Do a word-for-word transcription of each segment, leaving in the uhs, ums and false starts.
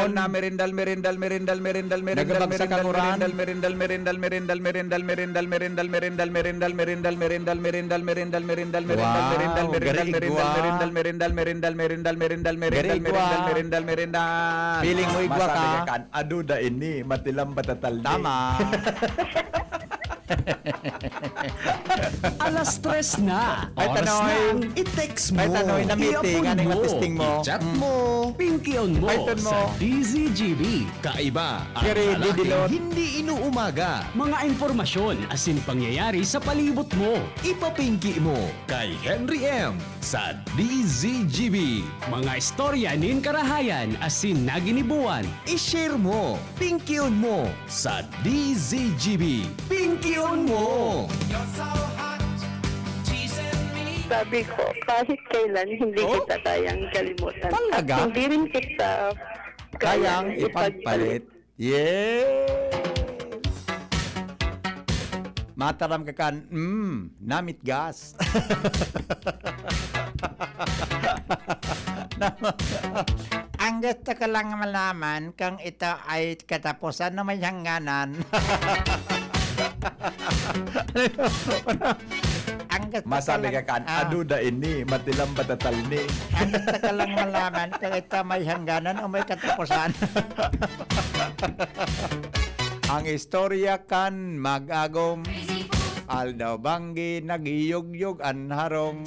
Na merindal, merindal, merindal, merindal, merindal, Nagabagsak merindal, ang uran. Merindal, merindal, merindal, merindal, merindal, merindal, merindal, merindal, merindal, merindal, merindal, merindal, merindal, merindal, merindal, merindal, Wow, merindal, merindal, gari merindal, igwa. Merindal, merindal, merindal, merindal, merindal, Gari merindal, igwa. Merindal, merindal, merindal. Feeling mo igwa ka? Masabi ka kan, "Ado da ini, matilam batatal ni." Tama. Alas tres na. Ay, Oras tanoy. Nang i-text mo. Ay, tanoy, na meeting, I-upload ano yung mo. Testing mo? I-chat Mm. mo. Pingkion mo Ay, ton mo. Sa D Z G B. Kaiba ang Gary, lalaking didilon. Hindi inuumaga. Mga impormasyon asin pangyayari sa palibot mo. Ipapingki mo kay Henry M sa D Z G B. Mga istorya nin karahayan asin naginibuan. I-share mo, pingkion mo sa D Z G B. Pingkion mo! Sabi ko, kahit kailan, hindi Oh? kita kayang kalimutan. Talaga? At hindi rin kita Kayang kayang ipagpalit. ipagpalit. Yes! Mataram ka kan, mm, namitgas. Ang gusto ko lang malaman kung ito ay katapusan o may hangganan. Ang gusto ko Masabi lang ka kan, ah. Ado da ini, matilam batatal ni. Ang gusto ko lang malaman kung ito may hangganan o may katapusan. Ang istorya kan mag-agom. Aldaw banggi, nagyugyog an harong.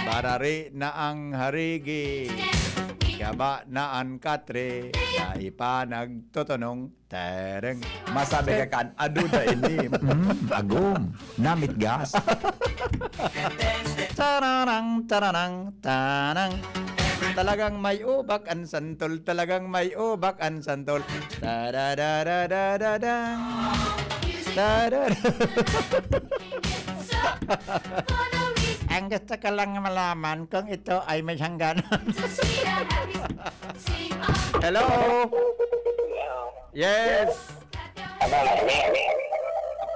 Barari na ang harigi. Gaba na an katre. Dai pa nagtotonong. Tereng. Masabi ka kan, ado da ini. Mm, agom. Namitgas. Tararang, tararang, tarang. Talagang may ubak an santol. Talagang may ubak an santol. Tadadadadadadang. Tadada- Ang gusto ko lang malaman kung ito ay may hangganan. Hello? Yes.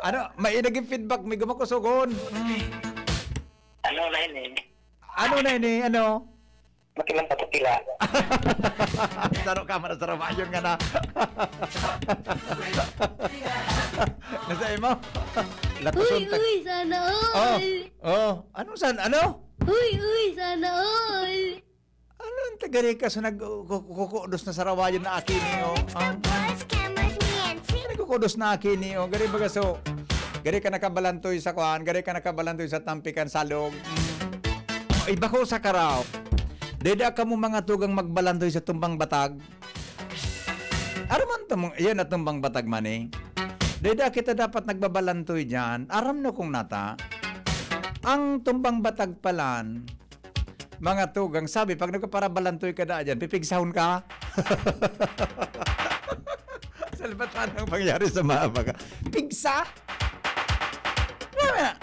Ano, may naging feedback, may gumakusogon. Mm. Ano na ini? Ano na ini? Ano? Makilang patukila. Saro ka, man, saro, mayon ka na. Nasa imo? Latuson Uy, ta- uy, sana all. Oh, oh. Anong san-, ano? Uy, uy, sana all. Ano ang taga Ricas na nag-, ku-, ku-, kukudos na sarawayan na aki ni, oh? Ang Boys, Cameras, ni N C. Nagkukudos na aki ni, oh. Gari baga so, gari ka nakabalantoy sa kuan, gari ka nakabalantoy sa tampikan salog. Mm. Ay, bako sa karaw. Deda kamo mga tugang magbalantoy sa tumbang batag. Aram man tamo, iyan na tumbang batag man eh. Deda kita dapat nagbabalantoy diyan. Aram no kung nata. Ang tumbang batag palan, mga tugang, sabi, pag nagpaparabalantoy ka da dyan, pipigsahon ka. Salbatan ang pangyari sa mga baga. Pigsa? Ano na?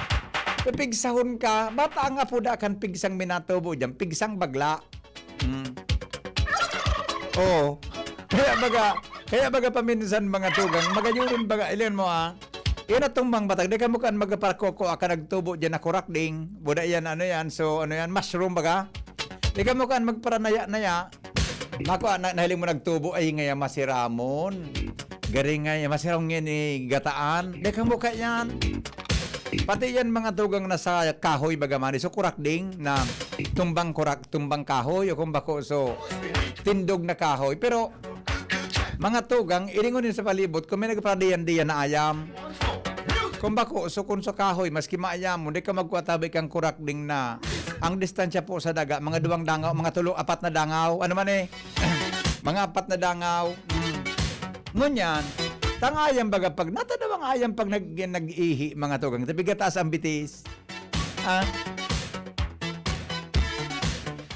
Pipigsahon ka. Bata ang apo da kan pigsang minatubo dyan. Pigsang bagla. Mm. Oo. Kaya baga, kaya baga paminsan mga tugang, magayuron baga, ilan mo ah, Iyan na tumbang batag, di ka mo kan magparakoko, aka nagtubo dyan na kurakding. Buda yan, ano yan, so, ano yan, mushroom baga? Di ka mo kan magparanaya-naya. Mako, na, nahiling mo nagtubo, ay, ngaya masiramon. Garing ngaya, masiramon yan eh, gataan. Di ka mo ka yan. Pati yan, mga tugang na sa kahoy, baga man, so, kurakding na tumbang kurak, tumbang kahoy, o kung bako, so, tindog na kahoy. Pero, mga tugang, iringon din sa palibot, kung may nagparadiyan-diyan na ayam. Kung bako, so kung sa kahoy, maski maayam mo, di ka magkua tabi kang kurakding na. Ang distansya po sa daga, mga duwang dangaw, mga tulo, apat na dangaw. Ano man eh? Mga apat na dangaw. Mm. Ngunyan, tang ayam baga pag, natadaw ang ayam pag nag-, nag-ihi, mga tugang. Tabi gataas ang bitis. Ah?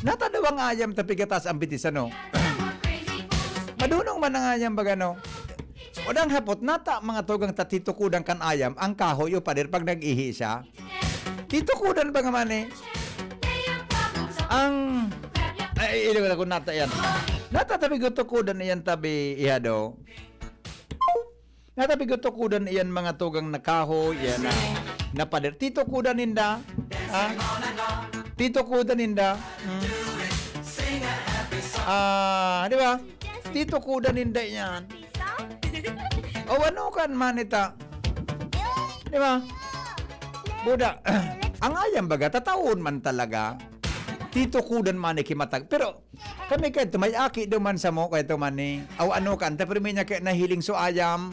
Natadaw ang ayam, tabi gataas ang bitis, ano? Madunong man ang ayam, baga, no? O dang hapot, nata, mga tugang, tatitukudan kan ayam, ang kahoy o pader pag nag-ihi siya. Titukudan pa nga man eh. Ang, ay, ilo ko nata yan. Nata tabi ko tukudan iyan tabi ihado. Nata tabi ko tukudan iyan mga tugang na kahoy, yan na, na pader. Titukudan ninda. Ha? Titukudan ninda. Hmm. Ah, di ba? Titukudan ninda yan. O ano kan man ita? Di ba? Buda, ang ayam baga, tataon man talaga. Titukudan man ni kimatag. Pero kami kay may aki duman sa mo, kay ito man ni. Aw ano kan, ta pero may niya kay nahiling so ayam.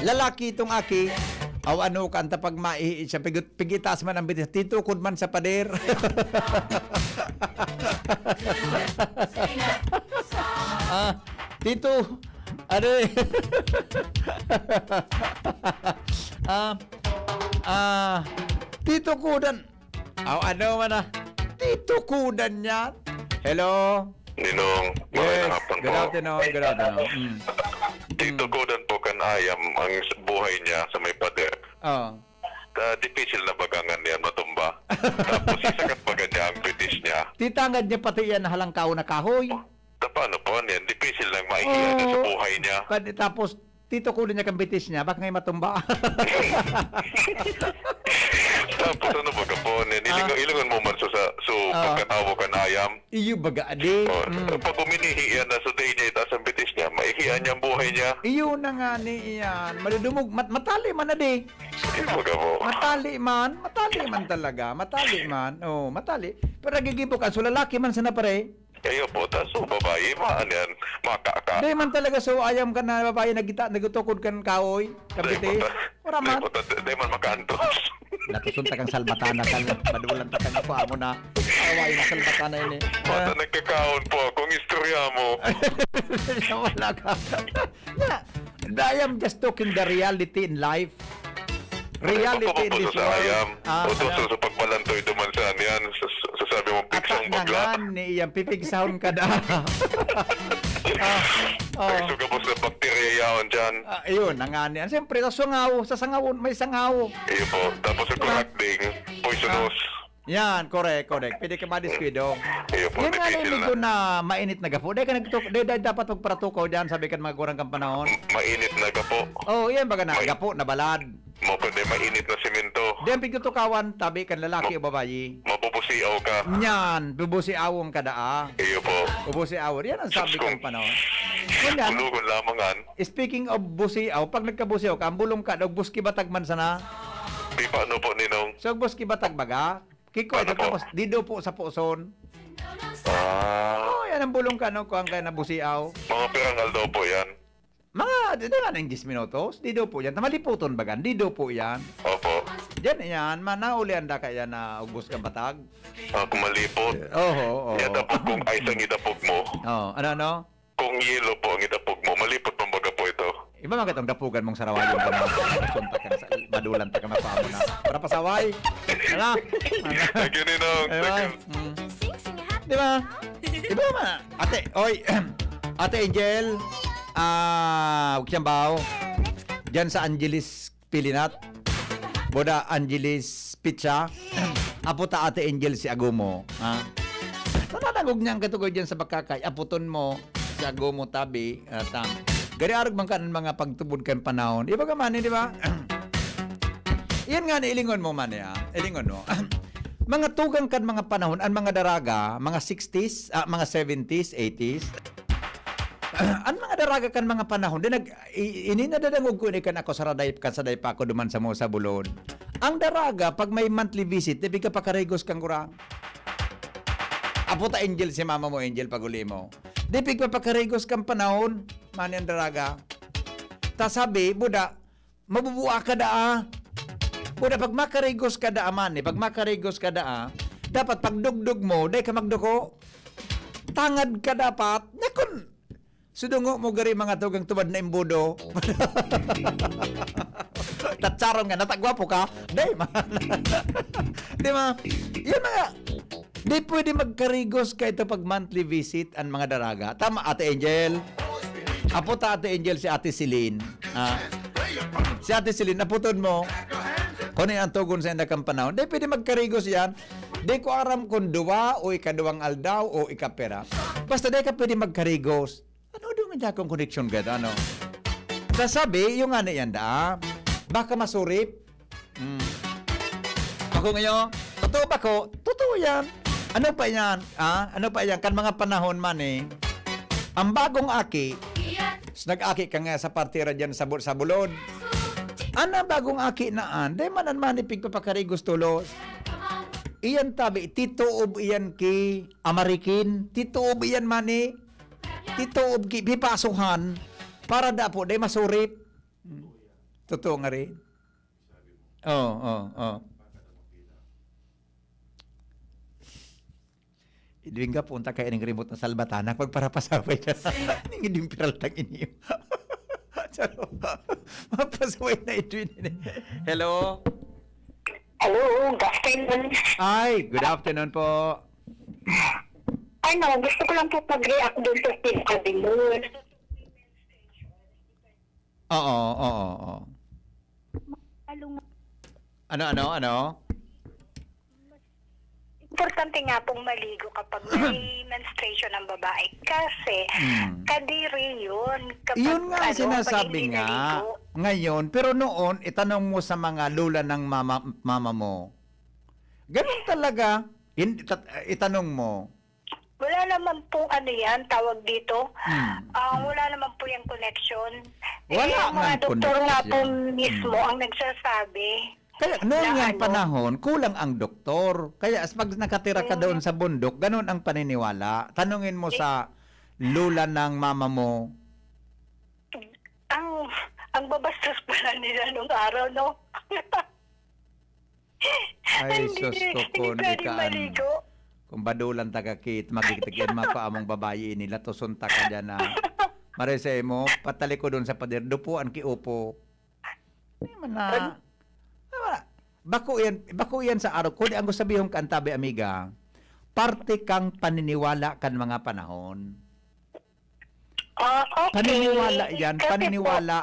Lalaki itong aki. Aw ano kan, ta pag maihi siya, pig-, pigitaas man ang bitis. Titukod man sa pader. Ah, tito, ano eh? Ah, ah, titukudan. Aw, ano man ah? Titukudan yan. Hello? Ninong, magandang Yes. hapon Good po. afternoon, good afternoon. Mm. Titukudan po kan ayam ang buhay niya sa may pader. Oh. Ah, difícil na baga ngan yan matumba. Tapos isakat baga niya ang bitis niya. Titangad niya pati yan na halangkaw na kahoy. Ta paano po yan? Difícil lang maihiya niya sa Oo. buhay niya. Kan-, tapos titukudan niya kan bitis niya, baka ngay matumba. Tapos ano baga po yan? Ilingon, Ah. ilingon mo man so sa, so Ah. pagkatawo kan ayam. Iyo baga, adi. Oh, Mm. pag uminihi yan na so day niya itaas ang bitis niya, maihiya niya ang buhay niya. Iyo na nga ni iyan. Madudumog, mat-, matali man na di. Iyo baga po. Matali man, matali man talaga, matali man. Oh, matali. Pero nagigibo ka, so lalaki man sana pare. Iyo po, ta so babae, maan yan, makaka. Di man talaga so ayam ka na babae nagita-, nagutukod kan kahoy, Di po, kabitis. ta, Wala di man. po, ta, di man makaantos. Natusunta kang salbatana ka, madulan ta kang kuha mo na. Awa yung salbatana ini. Basta Ah. nagkakaon po akong istorya mo. Wala ka. Yeah. I am just talking the reality in life. Reality in this world. Ayam. Ah, Utos ano? sa pagbalantoy duman sa ano yan. Sa, sa sabi mo, Ata pigsang na bagla. nga ni iyang pipigsahon ka da. Ah, oh. Ay, so gabos na bakterya yaon dyan. Ah, ayun, na nga ni. Siyempre, sa sangaw, sa sangaw, may sangaw. Iyo po. Tapos sa Diba? kurakding, poisonous. Yan, correct, correct. Pwede ka madiskuido. Iyo po, Yan nga difícil na na. medyo na mainit na gapo. Dahil ka nagtu-, dahil, dahil dapat magparatukaw dyan, sabi ka ng mga gurang kang panahon. Mainit na gapo. Oh, yan baga na, May- gapo, nabalad. Mo kundi mainit na simento. Di ang pigtutukawan, tabi kan lalaki Ma- o babayi. Mabubusiaw ka. Yan, bubusiawon ka daa. Iyo po. Bubusiawon. Yan ang sabi Sus, kang kung panahon. Yan. Bulugon lamang an. Speaking of busiaw, pag nagkabusiaw ka, ang bulong ka, daw buski batag man sana. Di paano po, Ninong? So, buski batag baga? Kiko, Paano ito po? tapos, dido po sa puson. Ah. Oh, yan ang bulong ka, no? Kuwang ka na busiaw. Mga pirang aldaw po yan. Mga, di, di nga nang diyes minutos. Dido po yan. Tamaliputon bagan. Dido po yan. Opo. Diyan yan. Manaulian da ka yan na ubos kang batag. Ah, kumalipot. Oho, oo. Yan tapos kung ay sang idapog mo. Oh, ano, ano? Kung yelo po ang idapog mo, malipot pang baga po ito. Iba man katong dapugan mong sarawayon ka na. Sunta ka na sa madulan ta ka na pa mo na. Para pasaway. Ano? Thank you, Ninong. Diba? Thank you. Mm. Di ba? Iba man. Ate, oy. Ate Angel. Ah, huwag siyang bao. Diyan sa Angeles, Pilinat. Boda Angeles Pizza. Apo ta Ate Angel si Agumo. Ha? Nananagog niya ang katugoy diyan sa Bakakay. Aputon mo si Agumo tabi. At, ah, gari arog man ka ng mga pagtubod kan panahon. Iba ka man, eh, di ba? Yan nga, ilingon mo man, eh, ah. Ilingon mo. Mga tugang kan mga panahon, ang mga daraga, mga sixties, ah, mga seventies, eighties. Ang mga daraga kan mga panahon, di nag-, i-, ini nadadangog ko ini kan ako sa raday, kan saday pa ako duman sa mo sa Bulod. Ang daraga, pag may monthly visit, di pigkapakarigos kang kurang. Apo ta, Angel, si mama mo, Angel, pag-uli mo. Di pigpapakarigos kang panahon, man yung daraga. Ta sabi, buda, mabubua ka daa. Buda, pag makarigos ka daa man, eh, pag makarigos ka daa, dapat pagdugdug mo, dai ka magduko. Tangad ka dapat. Nya kun sudungo mo gari mga tugang tubad na imbudo. Tatsaron nga, natagwapo ka? Dai man. Di ba? Yan mga, di pwede magkarigos ka ito pag monthly visit ang mga daraga. Tama, Ate Angel? Apo ta, Ate Angel, si Ate Celine. Ah. Si Ate Celine, aputon mo. Kung ano ang tugon sa indakang panahon. Di pwede magkarigos yan. Di ko aram kung duwa o ikaduwang aldaw o ikapera. Basta di ka pwede magkarigos. Ano daw nga akong koneksyon ka, ano? Sasabi, yung nga na yan, da. Baka masurip. Hmm. Ako ngayon, totoo ba ko? Totoo yan. Ano pa yan? Ah? Ano pa yan? Kan mga panahon man eh. Ang bagong aki, s- nag-aki ka nga sa partira dyan sa, bu- sa bulod. Ana bagong aki na an, dai man an manipig papakarigos tulos. Iyan tabi, tituob iyan ki amarikin. Tituob iyan mani. Tituob ki pipasuhan. Para dapo, dai masurip. Hmm. Totoo nga rin. Oo, oo, oo. Edwin ka, punta ka ining remote na salbatanak, magparapasaway na. Ning Edwin Peraltang ini. Charo. Mapasaway na Edwin ini. Hello? Hello, good afternoon. Ay, good afternoon po. Ano, gusto ko lang po pag-react dun sa sinabi mo. Oo, oo, oo. Lalo nga Ano, ano, ano? Importante nga pong maligo kapag may menstruation ang babae kasi Hmm. kadiri yun kapag, Yun nga ang ano, sinasabi pag hindi nga naligo. ngayon, pero noon, itanong mo sa mga lola ng mama, mama mo. Ganun talaga. Hin-, itat-, itanong mo. Wala naman pong ano yan, tawag dito. Hmm. Ah, wala naman po yung connection. Wala Eh, mga ngang doktor nga po connection. mismo Hmm. ang nagsasabi Kaya noon na ngang ano. panahon, kulang ang doktor. Kaya as pag nakatira ka doon Hmm. sa bundok, ganun ang paniniwala. Tanungin mo Eh. sa lola ng mama mo. Ang, ang babastos pala nila nung araw, no? Ay, Hindi, sus ko, hindi kon pwedeng kaan. maligo. Kung badulan ta ka, Kit, magitigin mo ako among babayi ini, latoson ta ka dyan, ah. Maray sa imo, patalikod doon sa pader, dupuan ki upo. Di man na, Ano? Wala. Bako yan, bako yan sa araw. Kundi ang gusto sabihon ka, antabi, amiga, parte kang paniniwala kan mga panahon. Ah, okay. Paniniwala yan, Kasi po, paniniwala,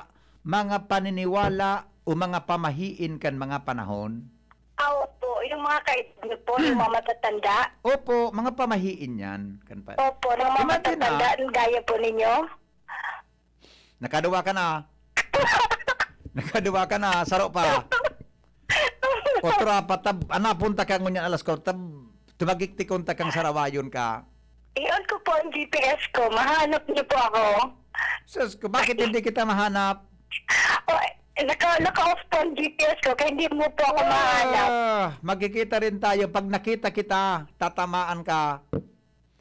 mga paniniwala o mga pamahiin kan mga panahon. Ah, opo. Yung mga kaedad niyo po, yung mga matatanda. Opo, mga pamahiin yan. Kan pa- Opo, ng mga Imagine, matatanda, ah. gaya po ninyo. Nakaduwa ka na. Nakaduwa ka na, saro pa. Otra pa, tab, ana, punta ka ngunyan alas kwatro, tab, tumagiktikon ta kang sarawayon ka. I-on ko po ang G P S ko. Mahanap niyo po ako. Sus ko, bakit hindi kita mahanap? O, naka, naka-off po ang G P S ko, kaya hindi mo po ako mahanap. Ah, magkikita rin tayo. Pag nakita kita, tatamaan ka.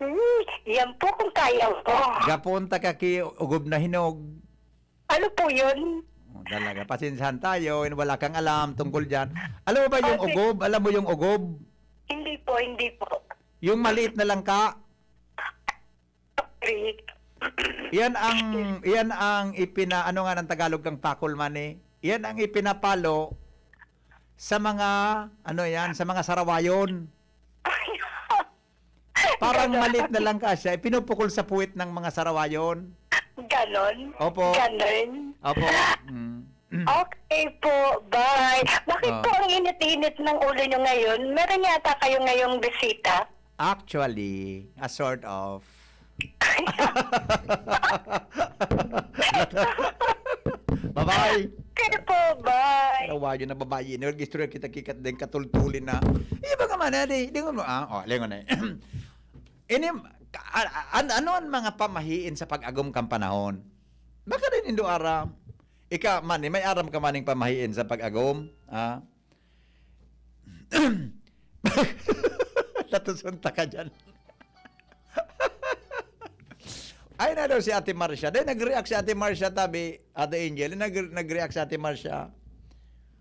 Hmm, yan po kung kaya ko. Gapon ta ka ki ugob na hinog. Ano po yun? Oh, talaga. Pasensyahan tayo, wala kang alam tungkol dyan. Alam mo ba yung Okay. ugob? Alam mo yung ugob? Hindi po, hindi po. Yung maliit na langka? Sorry. Yan ang, yan ang ipina-, ano nga ng Tagalog kang pakol man eh? Yan ang ipinapalo sa mga, ano yan, sa mga sarawayon. Parang Ganon. Maliit na langka siya, ipinupukol sa puwit ng mga sarawayon. Ganon? Opo. Ganon? Opo. Mm. Okay po, bye. Bakit Ah. po ang init-init ng ulo nyo ngayon? Meron yata kayo ngayong bisita? Actually, a sort of. Bye-bye. Kayo po, bye. Sarawayon na babayi, nag-istorya kita ki Kat ding katultulin na. Iba ka man, adi, lingon mo, ah, oh, lingon na. Ini, ka-, a-, a-, an-, ano ang mga pamahiin sa pag-agom kan panahon? Baka din indo aram. Ika man, eh, may aram ka maning pamahiin sa pag-agom, ah? Latuson ta ka dyan. Ay na daw si Ate Marcia. Dahil nag-react si Ate Marcia, tabi, Ate Angel. Nag-, nag-react si Ate Marcia.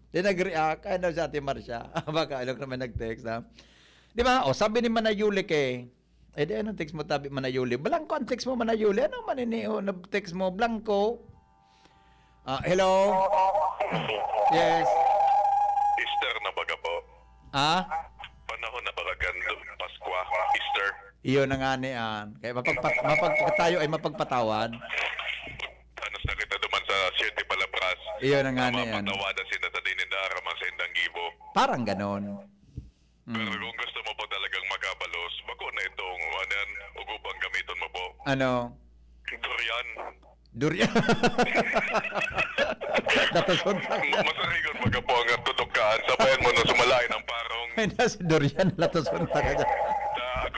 Di nag-react. Ay daw si Ate Marcia. Baka, ilok naman nag-text, ha? Di ba? O, sabi ni Manayulik eh. Eh, di, anong text mo, tabi, Manayulik? Balangko ang text mo, Manayulik. Ano man ini, oh, nag-text mo, blanco? Ah, hello? Yes. Easter na baga po. Ah? Panahon na baga gando, Paskwa, Easter. Iyo na nga ni an. Kaya mapagpat-, mapag-, tayo ay mapagpatawad. Anos na kita duman sa Siete Palabras. Iyo na nga ni an. Mapatawadan sinda ta di ninda aram ang saindang gibo. Parang ganon. Mm. Pero kung gusto mo po talagang makabalos, bako na itong, ano yan, ugob ang gamiton mo po. Ano? Durian. Durian. Latuson ta ka. Masarigon baga po ang tutukaan. Sabayan mo na sumalain ang parong. Ay, nasa durian, latuson ta ka dyan. Sa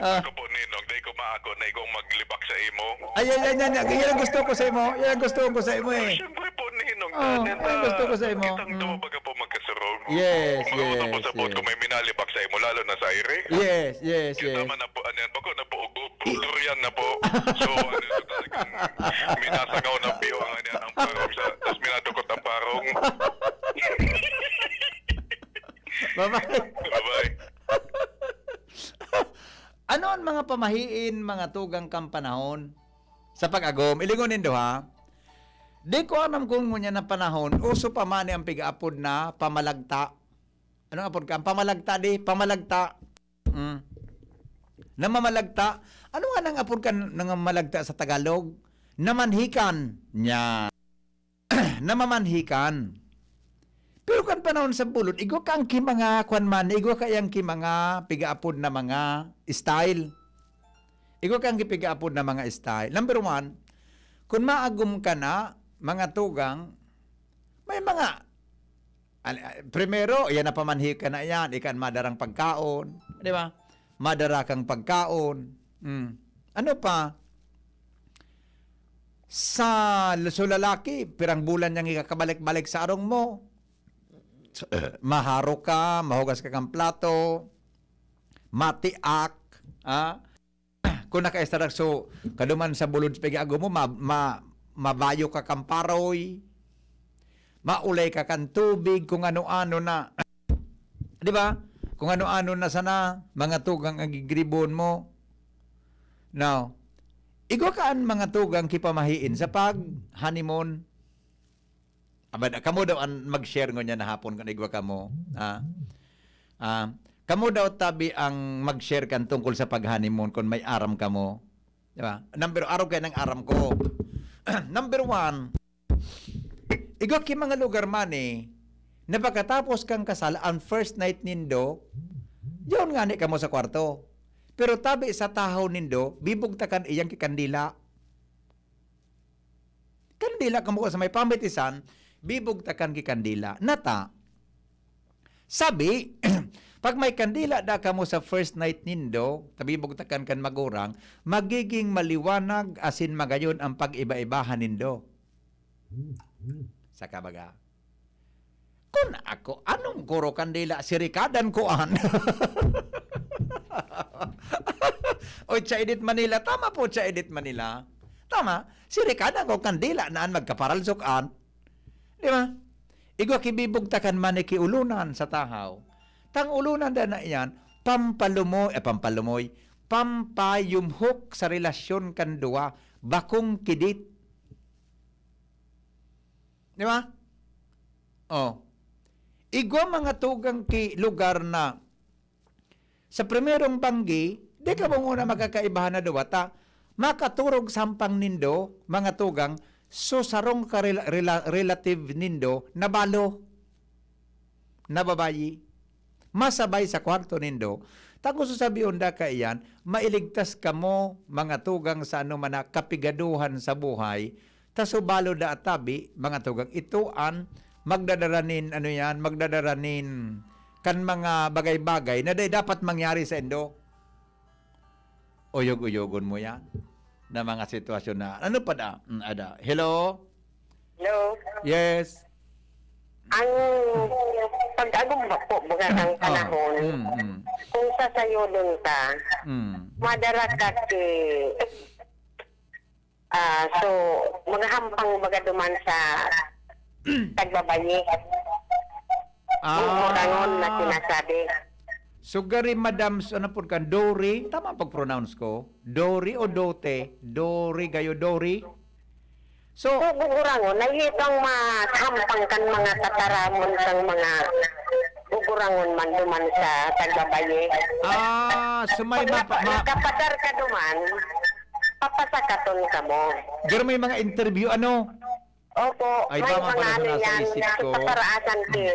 Ah. Ako po, Ninong, dai ko maako na igong maglibak sa imo. Ay, ay, ay, ay, ay, yan ang gusto ko sa imo. Yan ang gusto ko sa imo, eh. Siyempre po, Ninong, Oh, Daniel, yan ang gusto ko sa imo. Kitang Mm. duwa baga po magkasurog. Yes, Mauna po yes, sa buot yes. ko may minalibak sa imo, lalo na sa aire. Yes, yes, Kita yes. man na po, ano yan, bako na po, ugo, durian na po. So, ano, talagang minasangaw na piyo ang, ano yan, ang parong sa, tas minadukot ang parong. Bye-bye. Bye-bye. Ano an mga pamahiin, mga tugang kan panahon sa pag-agom? Ilingon nindo, ha? Di ko aram kung ngunyan na panahon, uso pa man ang pigaapod na pamalagta. Anong apod ka? Ang pamalagta, di? Pamalagta. Mm. Namamalagta. Ano nga nang apod ka nang malagta sa Tagalog? Namanhikan. Nya. Namamanhikan. Pero kan panahon sa bulod, igwa ka ang ki mga kwan man, igwa ka yang ki mga pigaapod na mga style. Igwa ka ang ki pigaapod na mga style. Number one, kung maagom ka na, mga tugang, may mga, al- ah, primero, yan na pamanhi ka na yan, ikan madarang pagkaon, di ba? Madara kang pagkaon. Mm. Ano pa? Sa so lalaki, pirang bulan niyang ikakabalik-balik sa arong mo. Maharo ka, mahugas ka kang plato, matiak, ah. Kung nakaestar so, kaduman sa bulod sa pag-agom mo, ma, ma, mabayo ka kang paroy, maulay ka kang tubig, kung ano-ano na. Di ba? Kung ano-ano na sana, mga tugang ang gigribon mo. Now, igwa ka an mga tugang kipamahiin sa pag-honeymoon. Aba, kamo daw an mag-share ngunyan na hapon kung igwa kamo. Ah. Ah, kamo daw tabi ang mag-share kan tungkol sa pag-honeymoon kung may aram kamo. Di ba? Number, araw kayo ng aram ko. Number one, igwa ki mga lugar man eh, na pagkatapos kang kasal, ang first night nindo, yun nga ni kamo sa kwarto. Pero tabi sa tahaw nindo, bibugtakan iyang kikandila. Kandila kamo sa may pamitisan, bibugtakan ki kandila. Nata, sabi, pag may kandila da kamo sa first night nindo, tabibugtakan kan magurang, magiging maliwanag asin magayon ang pag-iba-ibahan nindo. Saka baga, kun ako, anong kuro kandila, sirikadan ko an. Oy, sa Edit Manila, tama po, sa Edit Manila. Tama, sirikadan ko kandila na an magkaparalsok an. Di ba? Igwa kibibugtakan man ni kiulunan sa tahaw. Tang ulunan da na iyan, pampalumoy, eh, pampalumoy, pampayumhok sa relasyon kan duwa, bakong kidit. Di ba? Oh. Igwa mga tugang ki lugar na sa primerong banggi, di ka mong una makakaibahan na duwa ta, makaturog sampang nindo, mga tugang, so sarong ka rela- rela- relative nindo na balo, na babayi, masabay sa kwarto nindo. Tako so sabi, unda kaiyan, mailigtas kamo, mga tugang, sa ano man na kapigaduhan sa buhay, ta so balo da atabi, mga tugang, ito an magdadara nin, ano yan, magdadara nin kan mga bagay-bagay na dai dapat mangyari sa indo. Uyog-uyogon mo yan na mga sitwasyon na, ano pa da? Mm, ada. Hello? Hello? Yes. Ang pag-agumba po, baga ng Oo. panahon, Mm, mm. kung sasayodon ka, Mm. madara ka ki, ah, so, maghahampang baga duman sa tagbabayi. Ah. Buburangon na sinasabi. So, gari, madam, so, ano po kan? Dori? Tama ang pag-pronounce ko? Dori o Dote? Dori, gayo, Dori? So, So, buburangon, na itong mahampang kan mga tataramon kang mga buburangon man duman sa tagbabayi. Ah, so may Pag mapa-, naka-, ma- nakapadar ka duman, papasakaton ka mo. Pero may mga interview, ano? Opo, Ay, may tama mga pala, ano nasa yan, isip ko. Paparaasan ki,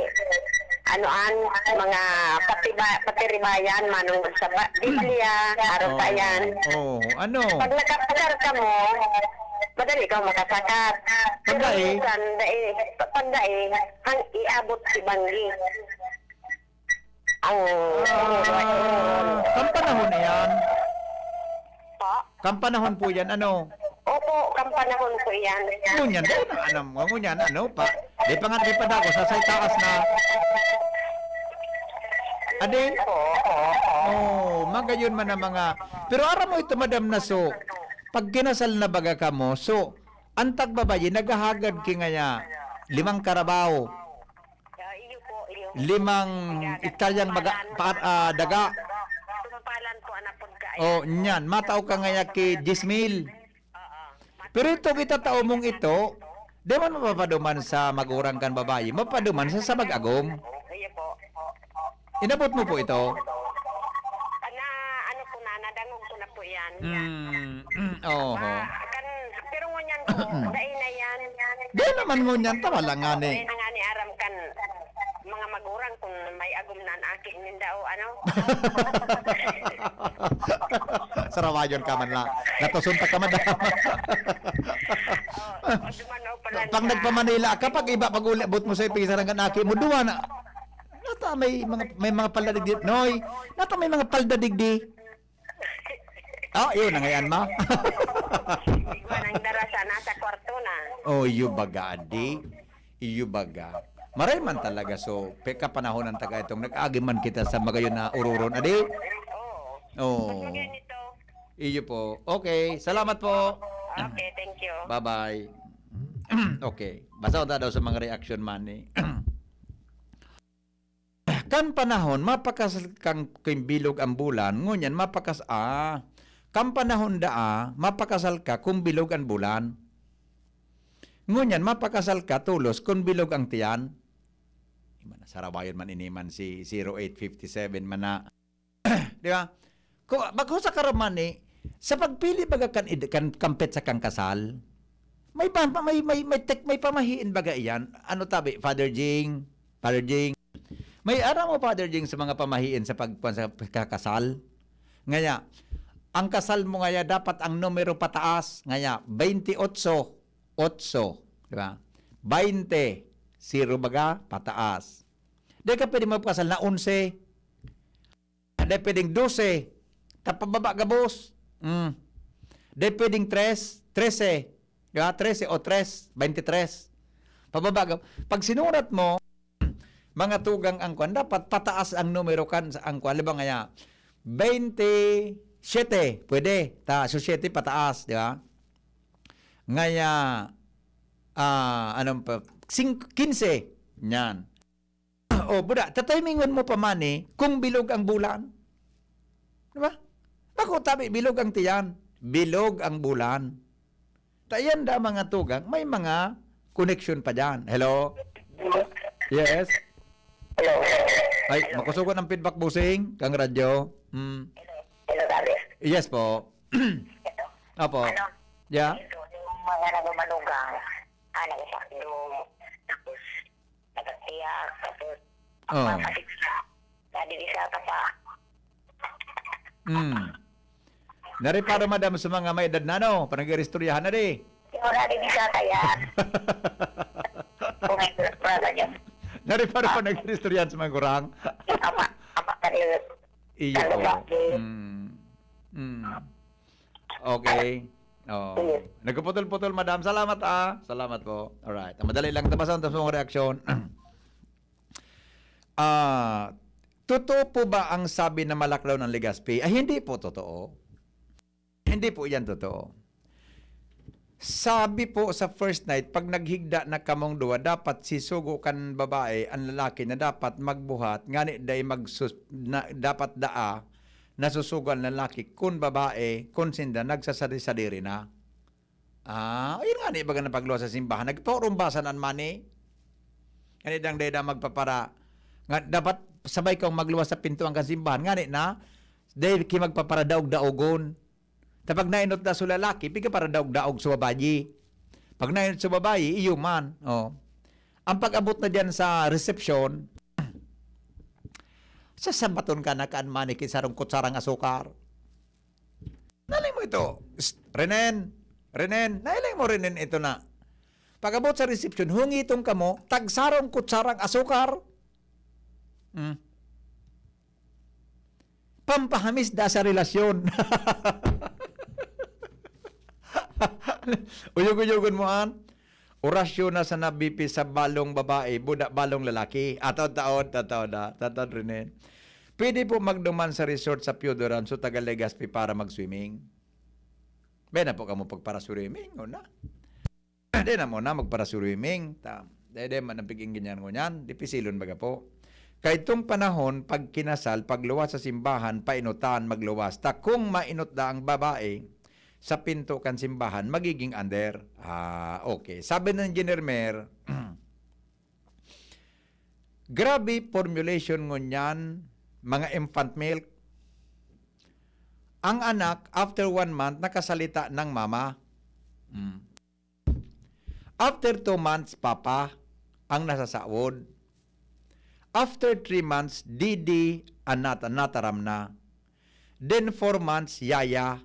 ano an, mga patiba-, patiribayan, manong sa ba-, Biblia, araw Oo. pa yan. Oo, ano? Pag nakapadar ka mo, madali kang makasakat. Pag dai? Minsan, dai, pag dai, ang iabot si Banggi. Ang Ah, kan panahon na yan. Kan panahon po yan, ano? Opo, kan panahon po yan. Ngunyan, dahil na, ano, ngunyan, ano pa? Di pa nga, di pa dako, sa say taas na. Adi? Oo, oo, oo. Oh, magayon man ang mga... Pero aram mo ito, Madam Naso, pag kinasal na baga kamo, so, ang tagbabayi, naghahagad ki ngaya, limang karabaw, Ah, iyo po, iyo. limang hektaryang baga, pa, ah, daga. Sumpalan po ang napod ka. Oh, nyan, matao ka ngaya ki diyes mil. Oo. Pero itong itatao mong ito, di man mapapaduman sa magurang kan babayi, mapaduman sa, sa mag-agom. Iyo po. Inabot mo po ito? Na, ano po na, nadangog ko na po yan. Mm, mm, oho. Ah, kan, pero ngunyan po, dahil na yan. Di naman ngunyan, tama lang nga ni. Kaya na nga ni aram kan mga magurang kung may agom na ang aki ninda o ano. Sarawayon ka man lang. Natusuntak ka, madam. O, dumanaw pala Pag siya. Nagpa-Manila ka, pag iba, pag uli, abot mo sa Pizarang kan aki mo, duwa na. Nata may mga, may mga palda digdi, Noy. Nata may mga palda digdi. Ah, yun, nangayan ma. Igwa nang dara sa nasa kwarto na. Oh, iyo baga, adi. Iyo baga. Maray man talaga, so, pe, kapanahonan ta ka itong nag-agi man kita sa magayon na ururon, adi? Oo. Oo. Mas maganda ito. Iyo po. Okay, salamat po. Okay, thank you. Bye-bye. Okay. Basta unta daw sa mga reaction man ni. Kan panahon, mapakasal kang, kung bilog ang bulan, ngunyan mapakas-, ah, kan panahon daa, mapakasal ka kung bilog ang bulan. Ngunyan, mapakasal ka tolos kung bilog ang tiyan. Di man, sarawayon man ini man si zero eight fifty seven man na. Di ba? Kung, bagho sa karamani, sa pagpili baga kan, ed-, kan kampet sa kang kasal, may pa, may, may, may, tek-, may pamahiin baga iyan. Ano tabi, Father Jing? Father Jing? May aram mo, Father Jing, sa mga pamahiin sa pag-, sa pagkakasal? Ngaya, ang kasal mo ngaya dapat ang numero pataas. Ngaya, twenty-eight, otso, di ba? Twenty, zero baga, pataas. Di ka pwede magpakasal na onse. Di pwedeng dose. Tapababa gabos. Mm. Di pwedeng tres, trese. Di ba? Trese o tres, twenty-tres. Pababa gab-, pag sinurat mo, mga tugang ang kwan, dapat pataas ang numero kan sa ang kwan. Halimbawa ngaya, twenty-siete, pwede. Ta, so siete pataas, di ba? Ngaya, ah, anong pa, sing-, quince, yan. O, buda, tatimingon mo pa man eh, kung bilog ang bulan. Di ba? Bako tabi, bilog ang tiyan. Bilog ang bulan. Ta iyan da mga tugang, may mga connection pa dyan. Hello? Yes? Hello. Ay, makusugon ang feedback, busing, kang radyo. Hmm. Hello, Daddy. Yes po. Apo. Ano? Yeah? Ito, yung mga nagmamanugang, ah, nagpakdo, tapos nagkatiyak, tapos Oh. papasiksa. Nadi isa ka pa. Mm. Nariparo, madam, sa mga may edad na, no? Panag-iristoryahan na di. Yung nadi isa kaya. Kung may brother niya. Nariparo pa nag-iristoryahan sa mga gurang. Ama, ama ka rin. Iyo Ano po. ba? Mm. Mm. Okay. Oh. Nagpuputol-putol, madam. Salamat, ah. Salamat po. Alright. Ang madali lang tabasan, tapos mong reaksyon. Ah, totoo po ba ang sabi na malak daw ng Legazpi? Ay, hindi po totoo. Hindi po yan totoo. Sabi po sa first night, pag naghigda na kamong duwa, dapat si sugo kan babae, ang lalaki na dapat magbuhat, ngani dai magsus-, na, dapat daa, nasusugo ang lalaki, kun babae, kun sinda, nagsasadi-sadiri na. Ah, ayun nga, ni baga na pagluwas sa simbahan, nagpaurumbasan an mani. Ngani dang dai na magpapara, nga dapat sabay kang magluwas sa pintuan kan simbahan, ngani na, dai ki magpapara daog-daogon. Ta pag nainot na sa lalaki, piga para daog-daog sa babayi. Pag nainot sa babayi, iyo man. Oh. Ang pag-abot na diyan sa resepsyon, sasabaton ka na kan mani ki sarong kutsarang asukar. Nahiling mo ito? Psst, Renen, Renen, nahiling mo, Renen, ito na. Pag-abot sa resepsyon, hungitong kamo, tagsarong kutsarang asukar. Hmm. Pampahamis da sa relasyon. Uyog-uyogon mo an orasyon na sa nabipi sa balong babae, buda balong lalaki. Ataw-taod, tataw na, tataw rin eh. Pwede po magduman sa resort sa Piodoran, so taga Legazpi para mag-swimming. Bena po kamo pagpara-swimming, o na. Di na mo na magpara-swimming. Ta, di, di, manapigin ganyan ngunyan. Dipisilon baga po. Kay itong panahon, pag kinasal, pagluwas sa simbahan, painutan, magluwas. Ta kung mainot da ang babae, sa pinto kan simbahan, magiging under. Ah, okay. Sabi ng Engineer Mer, grabe formulation ngunyan, mga infant milk. Ang anak, after one month, nakasalita ng mama. Mm. After two months, papa, ang nasasawod. After three months, didi, anat, nataram na. Then four months, yaya.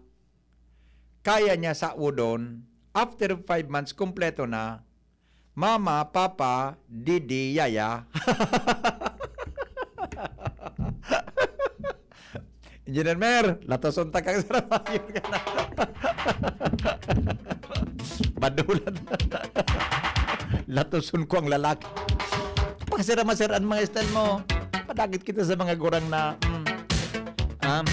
Kaya niya sawodon. After five months, kumpleto na. Mama, papa, didi, yaya. Engineer Mer, latoson ta kang saramayon ka na. Badulan. Latoson ko ang lalaki. Pakasira-masira ang mga style mo. Padagit kita sa mga gurang na, mm. Ah,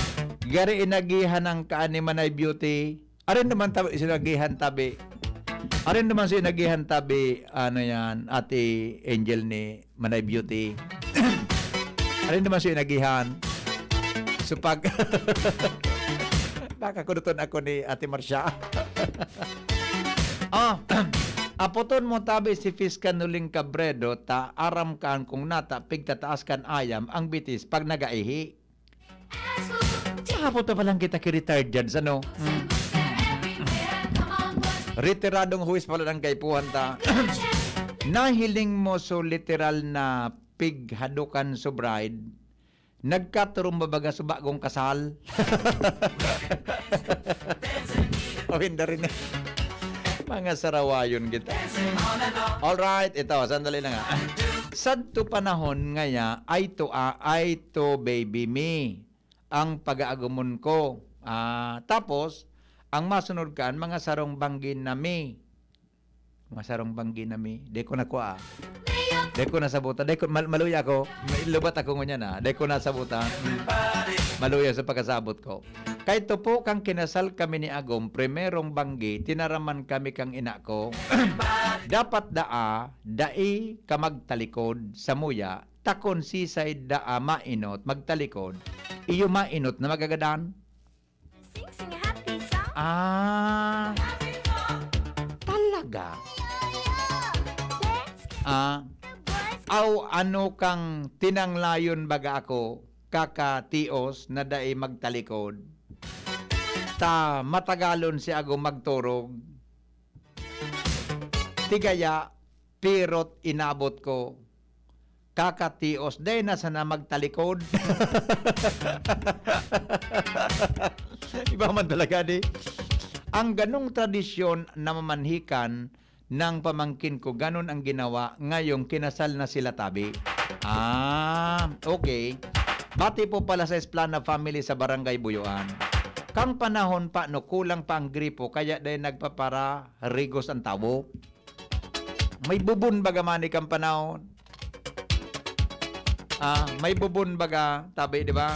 gari inagihan ang kaan ni Manay Beauty. Arin naman tabi, sinagihan tabi. Arin naman sa inagihan tabi, ano yan, Ate Angel ni Manay Beauty. Arin naman sa inagihan. So pag, nakakuduton ako ni Ate Marcia. Ah, apoton mo tabi si Fiscal Nuling Cabredo, ta aram kan kung nata pigtataas kan ayam ang bitis pag nagaihi. Kahapon pa lang kita ki-retired dyan, ano? Mm. Retiradong huwis pala ng kaipuhan ta. Nahiling mo so literal na pighadukan so bride, nagkaturumba baga so bagong kasal. O, hindi rin eh. Mga sarawayon kita. Alright, ito, sandali lang ah. Sadto panahon ngaya, ay to, ah, ay to, baby me, ang pag-aagumon ko. Ah, tapos, ang masunod kan, mga sarong banggi na me. Mga sarong banggi na me. Di ko nakua. Di ko nasabutan. Di ko, mal-, maluya ako. Lubat ako ngunyan ah. Di ko nasabutan. Maluya sa pagkasabot ko. Kay tupo kang kinasal kami ni Agom, primerong banggi, tinaraman kami kang ina ko. Dapat daa, dai ka magtalikod sa muya, takon sisay daa mainot magtalikod, iyo mainot na magagadan. Sing, sing a happy song. Ah, talaga? Let's get Ah, the boys. Aw, ano kang tinanglayon baga ako, kakatios na dai magtalikod? Ta matagalon si Agom magturog. Tigaya, pirot inabot ko. Kakatios, dai na sana magtalikod. Iba man talaga, di? Ang ganong tradisyon na mamanhikan ng pamangkin ko, ganon ang ginawa ngayong kinasal na sila tabi. Ah, okay. Bati po pala sa Esplana family sa Barangay Buyoan. Kang panahon pa, no, kulang pa ang gripo, kaya dai nagpapara rigos ang tawo. May bubon baga man ikang panahon. Ah, may bubon baga, tabi, di ba?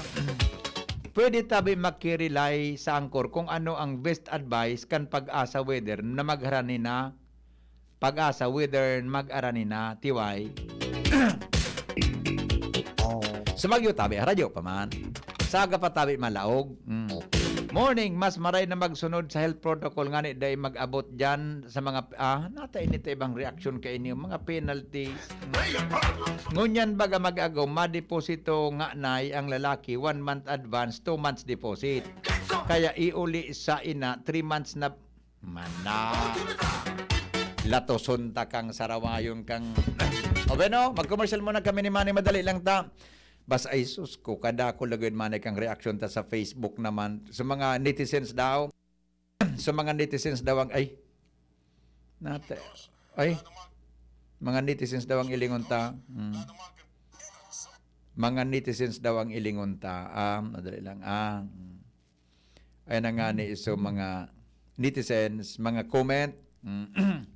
Pwede tabi makirelay sa angkor kung ano ang best advice kan Pag-asa Weather na magharani na, Pag-asa Weather mag-arani na, T Y. Oh. Sa Baguio tabi, radyo pa man. Sa aga pa tabi, malaog. Mm. Morning, mas maray na magsunod sa health protocol ngani dai mag-abot diyan sa mga, ah, nata ini ta ibang reaksyon kaini, mga penalties. Mm. Ngunyan baga mag-agaw, madeposito nga nay ang lalaki, one month advance, two months deposit. Kaya iuli sa ina, three months na mana. Latoson ta kang sarawayon kang O bueno, mag-commercial muna kami ni Manny. Madali lang ta. Bas, ay sus ko, kadako lagad man kang reaksyon ta sa Facebook naman. Sa mga netizens daw, sa mga netizens daw ang, ay, nata, ay, mga netizens daw ang ilingon ta. Hmm. Mga netizens daw ang ilingon ta. Ah, madali lang. Ah, hmm. Ay na nga ni iso mga netizens, mga comment. Mm.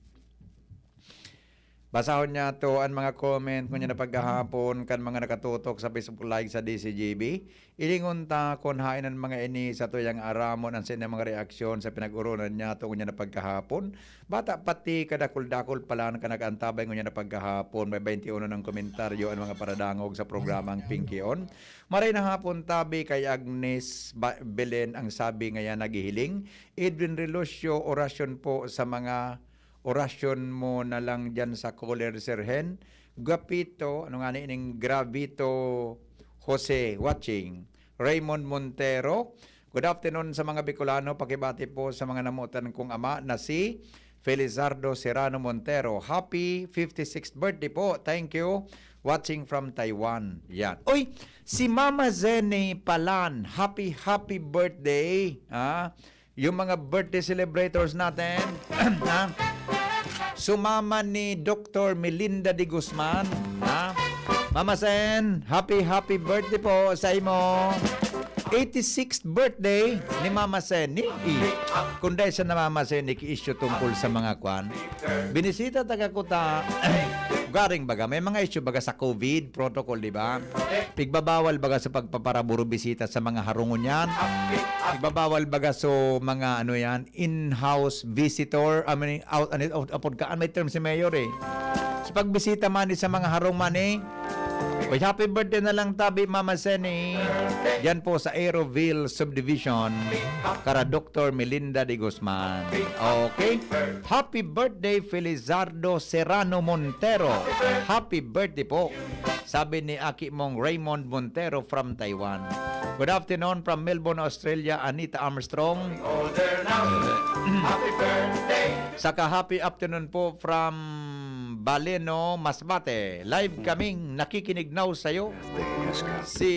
Basahon niya to an mga comment ngunyan na paghahapon kan mga nakatutok sa Facebook Live sa D C G B. Ilingon ta kun haen an mga ini sa tuyang aramon an saindang mga reaksyon sa pinag-oronan niya to ngunyan na paghahapon. Bata pati kadakul-dakul pa lang kan nag-antabay ngunyan na paghahapon. May twenty-one ng komentaryo an mga paradangog sa programang Pinkion. Maray na hapon tabi kay Agnes Ba- Belen ang sabi ngayon naghihiling. Edwin Relocio, orasyon po sa mga orasyon mo na lang dyan sa caller, Sir Hen. Gapito, ano nga ni ining Gravito Jose watching. Raymond Montero, good afternoon sa mga Bicolano. Pakibati po sa mga namutan kong ama na si Felizardo Serrano Montero. Happy fifty-sixth birthday po. Thank you. Watching from Taiwan. Yan. Uy, si Mama Zenny Palan. Happy, happy birthday. Ha? Yung mga birthday celebrators natin, ha? Sumama ni Doktor Melinda de Guzman, ha? Mama Sen, happy, happy birthday po sa imo. Eighty-sixth birthday ni Mama Sen. Ni, i, kung dahil sa na Mama Sen, iki-issue tungkol sa mga kwan. Binisita taga Kuta, garing baga, may mga issue baga sa COVID protocol, di ba? Pigbabawal baga sa pagpaparaburo bisita sa mga harungon yan. Pigbabawal baga so mga ano yan, in-house visitor, I mean, out, ano, out, apod ka, may term si Mayor eh. Sa pagbisita man sa mga harong man eh. Uy, happy birthday na lang tabi, Mama Seni. Yan po sa Aeroville Subdivision, kara Doktor Melinda de Guzman. Okay? Happy birthday, Felizardo Serrano Montero. Happy birthday po. Sabi ni Aki mong Raymond Montero from Taiwan. Good afternoon from Melbourne, Australia, Anita Armstrong. Saka happy afternoon po from Baleno, Masbate. Live kaming nakikinig now sa'yo. Si,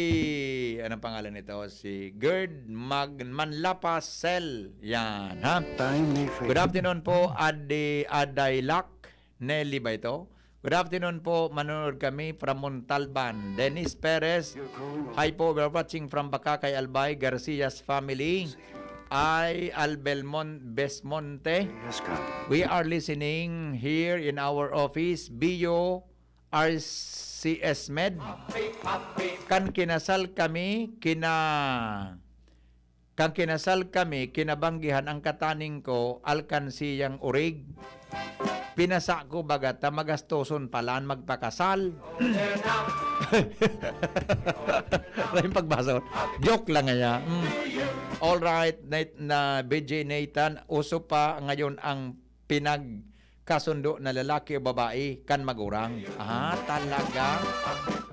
anong pangalan nito? Si Gerd Mag Manlapa Sel. Yan, ha? Good afternoon po, Adi Adaylak. Nelly ba ito? Good afternoon po, manonood kami from Montalban. Dennis Perez, hi po, we're watching from Bacacay, Albay, Garcia's family. Ay, Albelmon Besmonte. We are listening here in our office, Bio R C S Med. Kan kinasal kami, kina Kan kinasal kami, kinabanggihan ang kataning ko, alkansiyang orig. Pinasa ko baga ta magastoson palan magpakasal. Lain pagbasa. Joke lang ngaya. Mm. All right, Nat-, na B J Nathan, uso pa ngayon ang pinagkasundo na lalaki o babae kan magurang. Ah, talaga?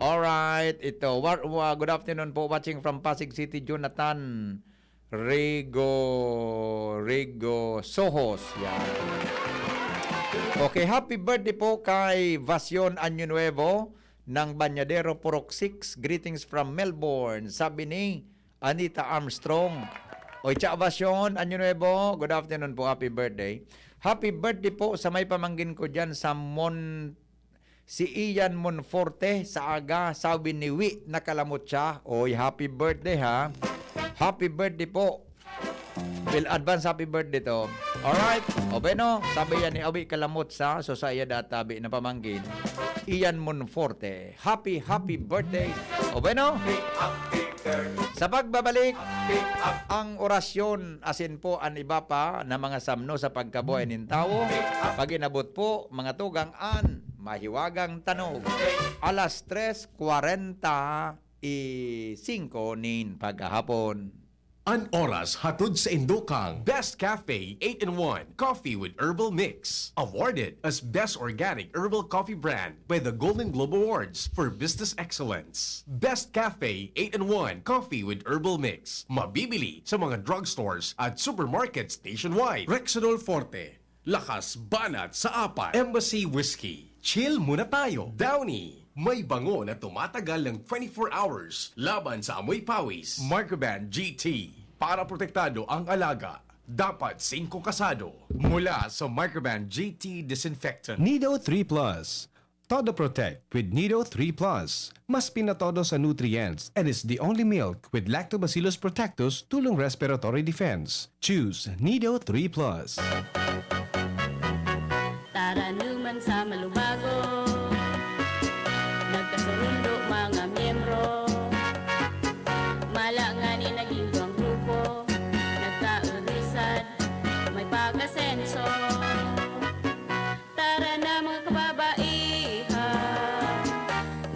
Alright, ito. Wa-, wa-, good afternoon po, watching from Pasig City, Jonathan Rigo, Rigo Sohos. Yan. Okay, happy birthday po kay Vasion Año Nuevo ng Bañadero, Purok six. Greetings from Melbourne. Sabi ni Anita Armstrong. Oy, Cha Vasion, Año Nuevo. Good afternoon po. Happy birthday. Happy birthday po sa may pamangkin ko dyan sa Mon-, si Ian Monforte sa aga. Sabi ni Wi, nakalamot siya. Oy, happy birthday ha. Happy birthday po. Well, advance happy birthday to. Alright. O bueno, sabi yan ni Awi Kalamot sa, so sa iya databi na pamangkin, Ian Monforte. Happy, happy birthday. O bueno, sa pagbabalik, ang orasyon, asin po an iba pa na mga samno sa pagkabuhay nin tawo, pag inabot po, mga tugang an mahiwagang tanog. Alas tres kwarenta y cinco nin paghahapon. An oras hatod sa indo kan Best Cafe eight-in-one Coffee with Herbal Mix. Awarded as Best Organic Herbal Coffee Brand by the Golden Globe Awards for Business Excellence. Best Cafe eight-in-one Coffee with Herbal Mix. Mabibili sa mga drugstores at supermarkets nationwide. Rexidol Forte. Lakas banat sa apat. Embassy Whiskey. Chill muna tayo. Downy. May bango na tumatagal ng twenty-four hours laban sa amoy pawis. Microban G T. Para protektado ang alaga, dapat singko kasado. Mula sa Microban G T Disinfectant. Nido three plus. Todo Protect with Nido three plus. Mas pinatodo sa nutrients and is the only milk with Lactobacillus protectus tulong respiratory defense. Choose Nido three plus. Taranuman sa malubago. Nagkasurundo mga miyembro. Mala ngani naging duwang grupo. Nagkaulisan, may pag-asenso. Tara na mga kababaihan,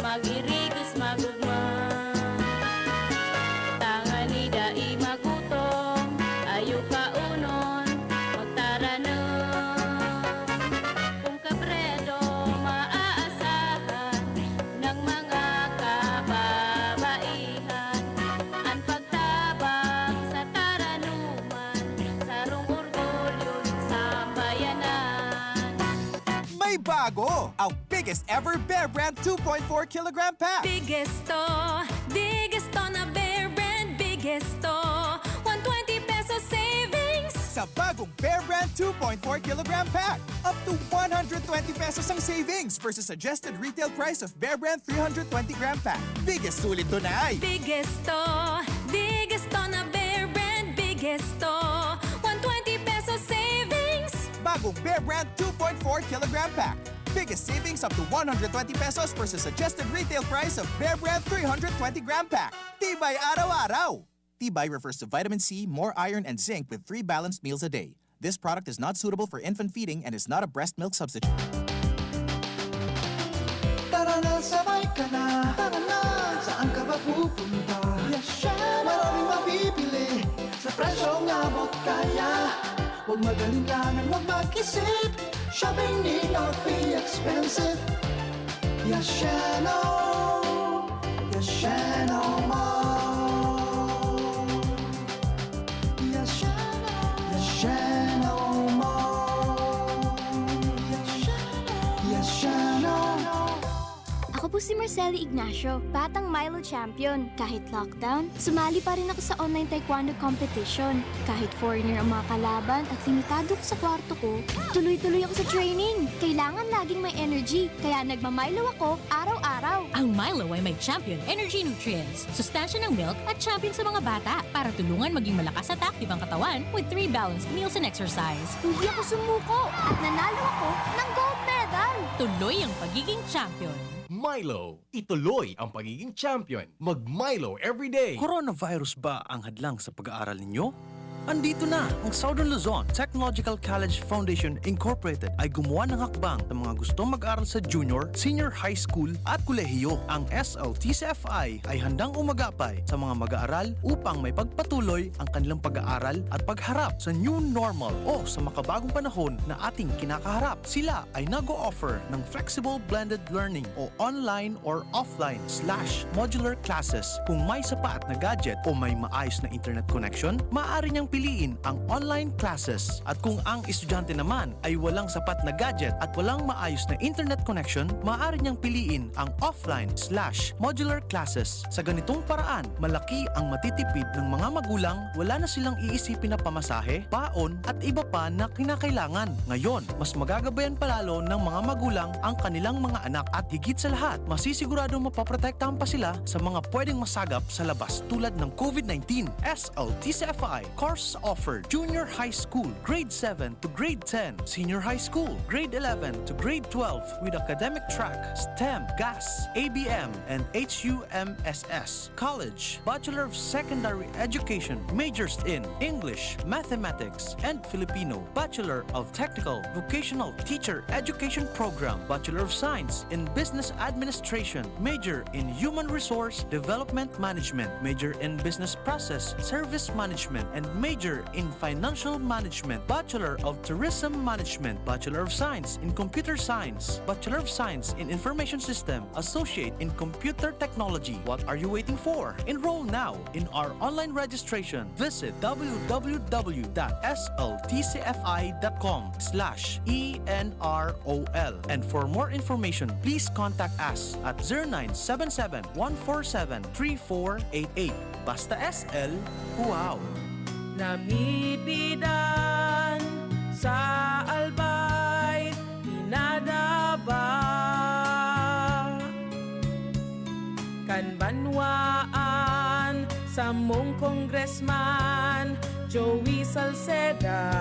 mag-irigos magugma. Tangani dai magutom, ayo kaunon, magtaranom. Kung kabredo maaasahan ng mga kababaihan, ang pagtabang sa taranuman, sarong orgulyo ng sambayanan. May bago! Ang biggest ever Bear Brand two point four kilogram pack! Biggest to, biggest to na Bear Brand, biggest to. One twenty peso savings! Sa bagong Bear Brand two point four kilogram pack, up to one hundred twenty pesos ang savings versus suggested retail price of Bear Brand three hundred twenty gram pack. Biggest sulit to na ay! Biggest to, biggest to na Bear Brand, biggest to. One twenty peso savings! Bagong Bear Brand two point four kilogram pack. Biggest savings up to one hundred twenty pesos versus suggested retail price of Bear Brand three hundred twenty gram pack. Tibay araw-araw! Tibay refers to vitamin C, more iron, and zinc with three balanced meals a day. This product is not suitable for infant feeding and is not a breast milk substitute. Tara na, sabay ka na. Tara na, saan ka ba pupunta? Yes, chef. Maraming mabibili sa presyong abot kaya. Huwag mag-alinlangan, huwag mag-isip. Shopping need not be expensive. Yes, Sheno. Yes, Sheno Mall. Yes, Sheno. Yes, Sheno Mall. Yes, Sheno. Yes, Sheno. Ako po si Marceli Ignacio, batang Milo champion. Kahit lockdown, sumali pa rin ako sa online taekwondo competition. Kahit foreigner ang mga kalaban at limitado ko sa kwarto ko, tuloy-tuloy ako sa training. Kailangan laging may energy, kaya nagma-Milo ako araw-araw. Ang Milo ay may Champion Energy Nutrients, sustansya ng milk at champion sa mga bata para tulungan maging malakas at active ang katawan with three balanced meals and exercise. Hindi ako sumuko at nanalo ako ng gold medal. Tuloy ang pagiging champion. Milo, ituloy ang pagiging champion. Mag Milo everyday. Coronavirus ba ang hadlang sa pag-aaral ninyo? Andito na! Ang Southern Luzon Technological College Foundation Incorporated ay gumawa ng hakbang sa mga gustong mag-aral sa junior, senior high school at kolehiyo. Ang S L T C F I ay handang umagapay sa mga mag-aaral upang maipagpatuloy ang kanilang pag-aaral at pagharap sa new normal o sa makabagong panahon na ating kinakaharap. Sila ay nag-o-offer ng flexible blended learning o online or offline slash modular classes. Kung may sapat na gadget o may maayos na internet connection, maaari niyang piliin ang online classes. At kung ang estudyante naman ay walang sapat na gadget at walang maayos na internet connection, maaari niyang piliin ang offline slash modular classes. Sa ganitong paraan, malaki ang matitipid ng mga magulang, wala na silang iisipin na pamasahe, baon, at iba pa na kinakailangan. Ngayon, mas magagabayan pa lalo ng mga magulang ang kanilang mga anak at higit sa lahat, masisiguradong mapoprotektahan pa sila sa mga pwedeng masagap sa labas tulad ng COVID nineteen. S L T C F I course offered: Junior High School, Grade seven to Grade ten, Senior High School, Grade eleven to Grade twelve with academic track STEM, GAS, A B M, and H U M S S. College, Bachelor of Secondary Education, majors in English, Mathematics, and Filipino, Bachelor of Technical Vocational Teacher Education Program, Bachelor of Science in Business Administration, major in Human Resource Development Management, major in Business Process Service Management, and major in Financial Management, Bachelor of Tourism Management, Bachelor of Science in Computer Science, Bachelor of Science in Information System, Associate in Computer Technology. What are you waiting for? Enroll now in our online registration. Visit w w w dot s l t c f i dot com slash e n r o l. And for more information, please contact us at zero nine seven seven, one four seven, three four eight eight. Basta S L, wow! Namipidan sa Albay, pinadaba. Mong Congressman Joey Salceda.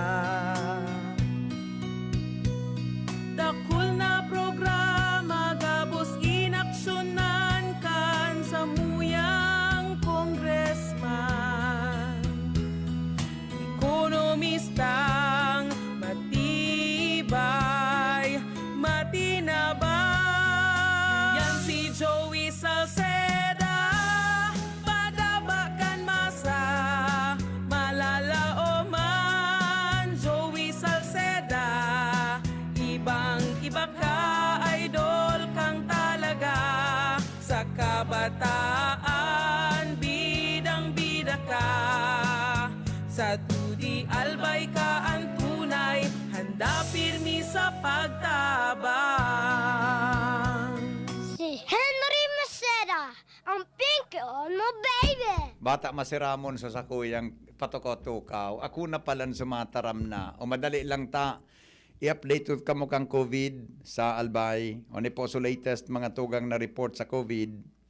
Dakul na programa gabos inaksyonan kan samuyang congressman. Ekonomistang matibay, matinabang. Yan si Joey Salceda, padaba kan masa, malalaoman. Joey Salceda, ibang-iba ka, idol kang talaga. Sa kabataan, bidang-bida ka. Sa T U D I Albay ka an tunay, handa pirmi sa pagtabang. Si Henry Maceda, ang pinky on mo, baby! Bata masiramon sa sakuyang patukaw-tukaw. Ako na palan sumataram na. O madali lang ta, i-update ko kamo kan COVID sa Albay. O ni po, so latest mga tugang na report sa COVID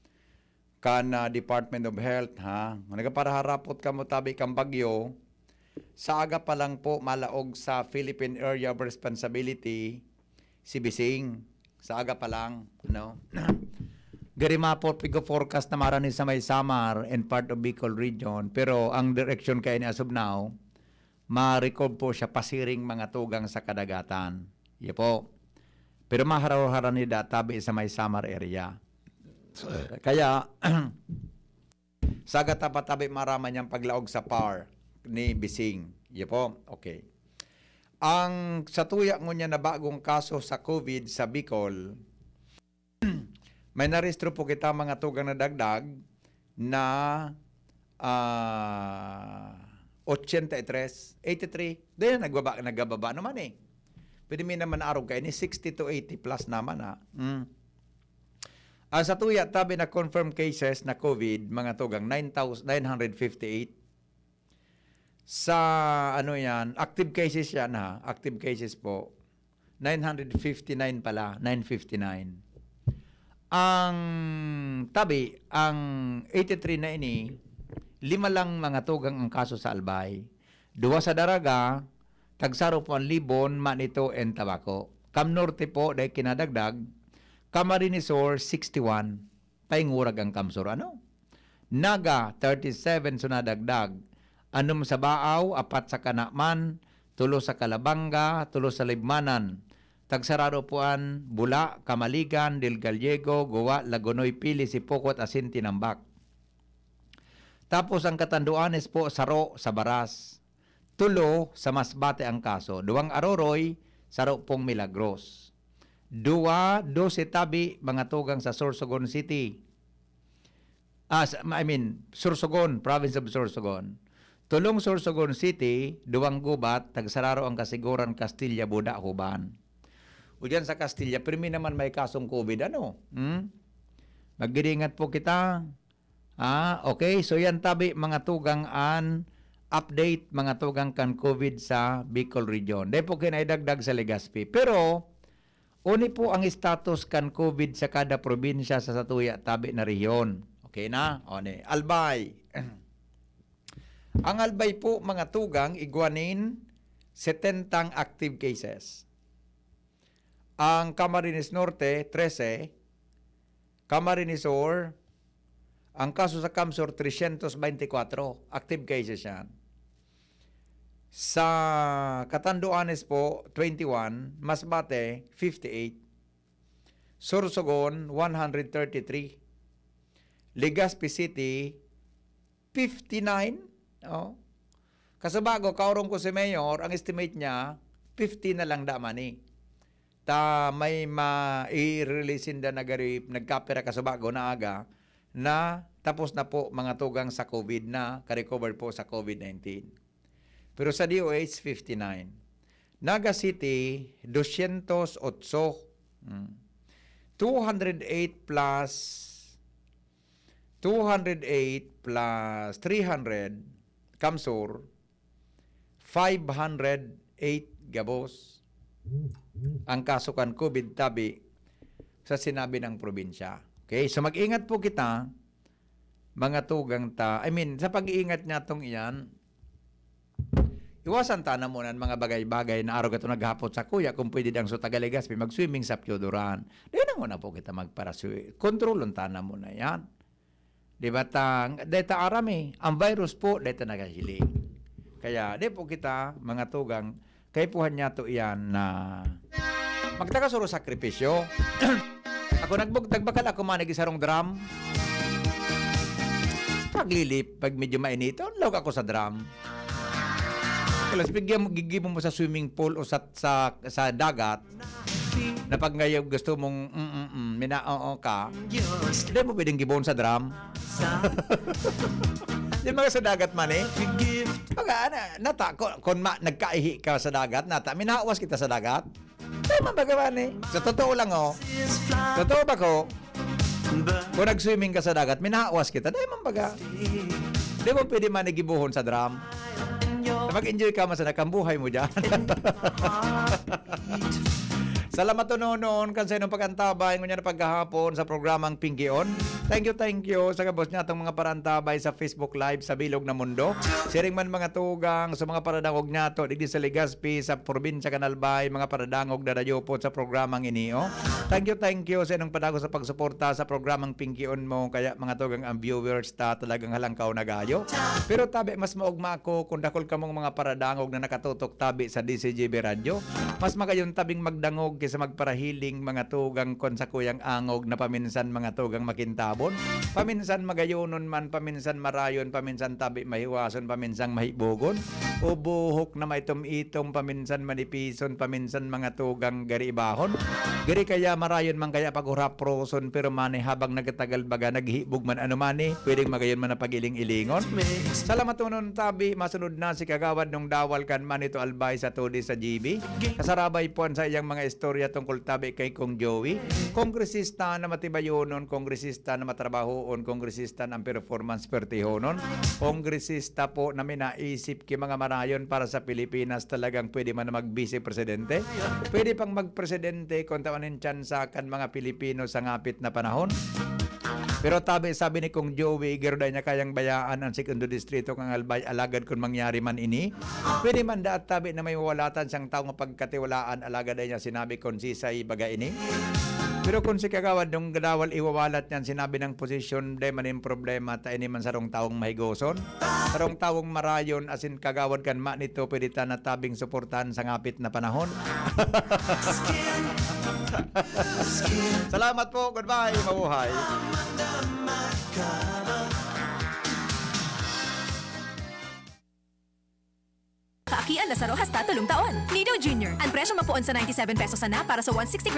kan, ah, Department of Health, ha. Nagaparaharapot kamo tabi kan bagyo. Sa aga pa lang po, malaog sa Philippine Area of Responsibility si Bising. Sa aga pa lang, ano. Gari mapo, pigo-forecast na marani sa may Samar and part of Bicol region. Pero ang direction kaya ni as of now, ma-record po siya pasiring mga tugang sa kadagatan. Iyo po. Pero maharauharan ni da tabi sa may Samar area. Kaya, saga ta pa tabi maraman niyang paglaog sa par ni Bising. Iyo po. Okay. Ang sa tuya ngunyan na bagong kaso sa COVID sa Bicol, may narehistro po kita mga tugang na dagdag na, ah, ochenta y tres, eighty three. Then, nagbaba, nagbaba naman eh. Pwede may naman arog kayo ni sixty to eighty plus naman, ha. Mm. Ang sa tuya, tabi na confirmed cases na COVID, mga tugang, nine thousand, nine hundred fifty-eight. Sa, ano yan, active cases yan, ha. Active cases po. Nine hundred fifty-nine pala, nine fifty-nine. Ang tabi, ang eighty-three na ini, lima lang mga tugang ang kaso sa Albay. Duwa sa Daraga, tagsaro po ang Libon, Manito, and Tabaco. Cam Norte po, dahil kinadagdag, Camarines Sur, sixty-one. Paingurag ang Cam Sur, ano? Naga, thirty-seven so nadagdag. Anom sa Baaw, apat sa Canaman, tulo sa Calabanga, tulo sa Libmanan. Tagsarado po an Bula, Camaligan, Del Gallego, Goa, Lagonoy, Pili, Sipocot, asin Tinambac. Tapos ang Catanduanes po, saro sa Baras. Tulo sa Masbate ang kaso. Duwang Aroroy, saro pong Milagros. Duwa, dose tabi, mga tugang sa Sorsogon City. Ah, sa, I mean, Sorsogon, province of Sorsogon. Tulong Sorsogon City, duwang gubat, tagsararo ang Kasiguran, Castilla, Buda, Juban. O diyan sa Castilla, pirmi naman may kasong COVID, ano? Hmm? Mag-iingat po kita. Ah, okay. So yan tabi, mga tugang, an update, mga tugang, kan COVID sa Bicol Region. Dai po kinaidagdag sa Legazpi. Pero, oni po ang status kan COVID sa kada probinsya sa satuya tabi na rehiyon? Okay na? Oni. Albay. Ang Albay po, mga tugang, igwa nin setentang active cases. Ang Camarines Norte, trese. Camarines Sur, ang kaso sa Cam Sur, tresyentos beintikwatro. Active cases yan. Sa Catanduanes po, twenty-one. Masbate, fifty-eight. Sorsogon, one hundred thirty-three. Legazpi City, fifty-nine. Oh. Kasubago, kaorong ko si Mayor, ang estimate niya, fifty na lang da man eh. Ta may ma-i-release sinda na gari, nagkapira kasubago na aga, na tapos na po mga tugang sa COVID na, ka-recover po sa COVID nineteen. Pero sa D O H, fifty-nine. Naga City, dosyentos otso. Hmm. Two hundred eight plus, two hundred eight plus three hundred, Cam Sur, five hundred eight gabos ang kaso kan COVID tabi sa sinabi ng probinsya. Okay, so mag-ingat po kita. Mga tugang ta, I mean, sa pag-iingat niya tong iyan, iwasan ta na muna ang mga bagay-bagay na arog ato naghapot sa kuya, kung pwede dang sa Tagalegas, may mag-swimming sa Pioduran. Dahil na muna po kita magparaswi-, kontrolon ta na muna yan. Di ba ta, dahil ta aram eh, ang virus po, dahil ta naghahiling. Kaya, di po kita, mga tugang, kaipuhan niya to iyan na magtagasuro sakripisyo. Ako nagbug-, nagbakal ako manig isarong drum. Paglilip, pag medyo mainiton, lawag ako sa drum. Kalas, bigyan mo, gigibo mo sa swimming pool o sa, sa, sa dagat, na pag ngayon gusto mong, mm, mm, mina-, oo ka, hindi mo pwedeng gibohon sa drum. Yung mga sa dagat man eh. Pag, ah, na, nata, kung, kung ma, nagkaihi ka sa dagat, nata, minawas kita sa dagat. Tama ba gawa ni? Sa totoo lang, oh. Totoo ba ko? Kung nag-swimming ka sa dagat, minawas kita. Dahil man baga. Di mo pwede manigibuhon sa drum. Mag-enjoy ka, masana kang buhay mo dyan. Salamat to noon kan sa inyong pag-antabay ngunyan na paghahapon sa programang Pinggion. Thank you, thank you sa gabos niya itong mga parantabay sa Facebook Live sa Bilog na Mundo. Siring man mga tugang sa mga paradangog niya to, digdi sa Legazpi, sa probinsya kan Albay, mga paradangog na dayupot sa programang ini, oh. Thank you, thank you sa inyong padago sa pagsuporta sa programang Pinggion mo. Kaya mga tugang, ang viewers ta talagang halangkaw na gayo. Pero tabi, mas maugma ako kung dakul kamong mga paradangog na nakatutok tabi sa D C G B Radyo. Mas magayon tabing magdangog kaysa magparahiling, mga tugang, kon sa kuyang angog na paminsan mga tugang makintabon. Paminsan magayonon man, paminsan marayon, paminsan tabi mahiwason, paminsang mahibogon. O buhok na maitom-itom, paminsan manipison, paminsan mga tugang gari ibahon. Gari kaya marayon man kaya pag-uraproson, pero mani habang nagtatagal baga, naghibog man ano mani, pwedeng magayon man na pagiling-ilingon. Salamat unon tabi, masunod na si Kagawad nung dawal kan Manito Albay sa Todi sa G B. Kasarabay po ang sa iyang mga istorya tungkol tabi kay Kong Joey. Kongresista na matibayonon, kongresista na matrabahoon, kongresista na ang performance pertihonon. Kongresista po na minaisip ki mga marayon para sa Pilipinas, talagang pwede man na mag-vice presidente. Pwede pang magpresidente kung tawan nin tsansa kan mga Pilipino sa ngapit na panahon. Pero tabi, sabi ni Kong Joey, garo dai niya kayang bayaan ang segundo distrito kan Albay, alagad kun mangyari man ini, pwede man daat tabi na may mawalatan siyang tawo nga pagkatiwalaan, alagad dai niya sinabi kun sisay baga ini. Pero kun si Kagawad dong gadawal iwawalat niyan, sinabi ng posisyon, dai man nin problema, ta ini man sarong tawong mahigoson, sarong tawong marayon, asin Kagawad kan Manito, pwede ta na tabing suportahan sa ngapit na panahon. Salamat po. Goodbye. Mabuhay. Aki an Lazaro hasta tolong taon. Nido Junior. An presyo mapoon sa ninety-seven pesos sana para sa one sixty